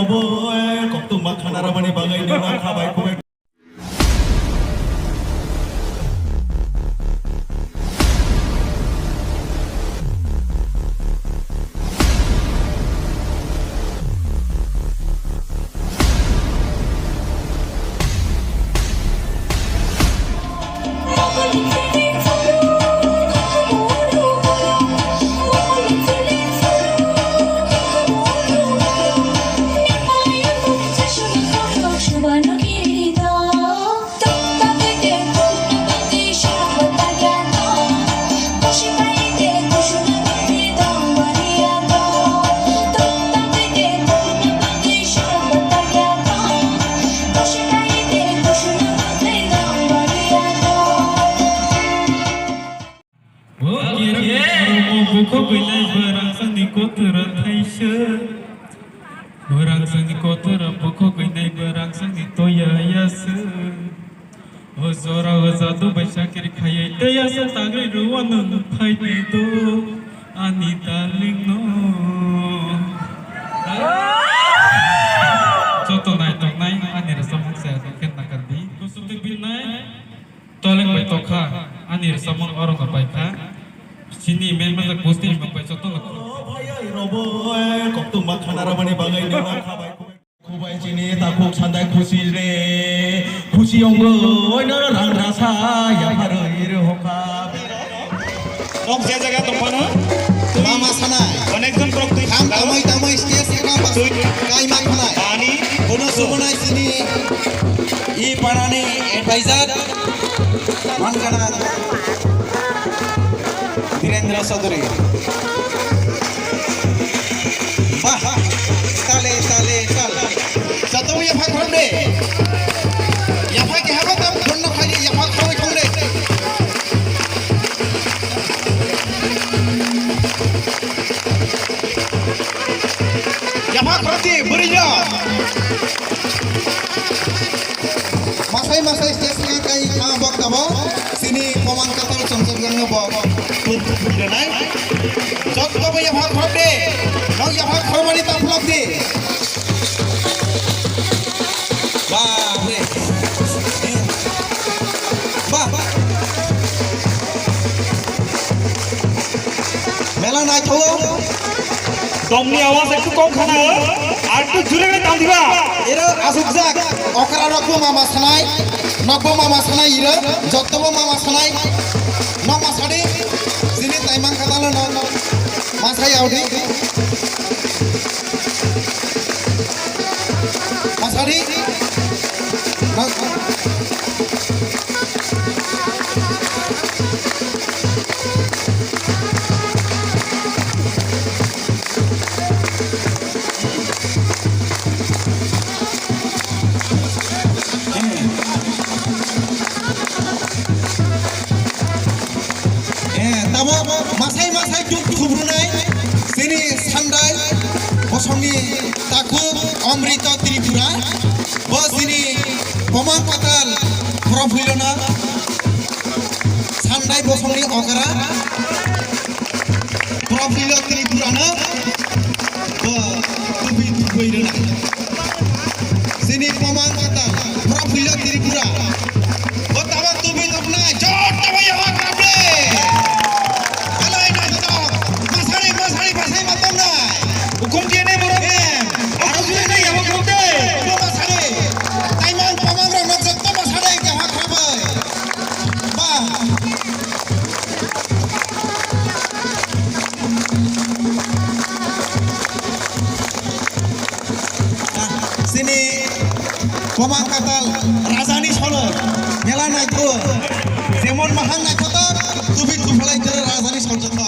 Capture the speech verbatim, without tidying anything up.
Obo, eh, koktwma khana ramani bagwi nini kha bai kubai. Bukhuk gwnai bwrang songni kotor thaisa. Bwrang songni kotor bukhuk gwnai bwrang songni toya yasa. O jora o jadu bai chakri khaiwi tei asa tangwi rwo nwng phaidi do ani darling no. Joto naitok nai ani rwchapmung se khe nakar di. Kusuk tei binai toleng bai tokha ani rwchapmung oro no bai kha. Chini men majak busti ni bai joto no. Koktwma khana ramani bagwi nini kha bai. Khubai chini takhuk sandai khusi re, khusi ongoi no rang rasa yapharwi rw hoka. Nok je jaga tongphano. Mama sanai. Onekjon borok twi. Kham tamoi tamoi stage ekha bas. Twi. Kaima khanai. Ani. Bono subonai chini. I panani advisor. Mankana. Birendra Chaudhary. Bah, tale, tale, tal. Jatwi yapha khorok de. Yapha ke habo tam, bonno khai yapha khorok khorok de. Yapha khorok de, buri yo. Masai masai stage ni kai kha bok tabo, sini komang katal chongchok jang no bok. Tut tut tut nai. Jotto bo yapha khorok de. Nok yapha khorok mani ta vlog de. Bap re. Bah. Mela naithogo. Domni awaz ektu kom khana. Ar ektu jure khe tam diba. Ero asukjak. Okra rokbo mama sanai. Nokbo mama sanai iro. Jottobo mama sanai. Nok masadi. Sini taimang khatalo nok. Masai audi. Masadi. Nok. Eh, tamo masai masai tuk thubrunai sini sandai bosongni takhuk Amrita Tripura. Bo chini Bomang Katal Profilona Sandai Bosongni okra Profilo Tripurano bo tubi tubui rwna. Chini Bomang Katal Profilo Tripura bo tabo tubi tubnai jor tabo yawa kaple. Alai na to masari masari masai matongnai. Hukum dia ni borok. Em. Aro jure na yabo khok de. Bo masari. Taimang pamang rok nok jotto masari ke hak habai. Ba. Sini Bomang Katal Rajani Solo mela naitho. Jemon mahang naitho to tubi tuphalai jere Rajani Solo.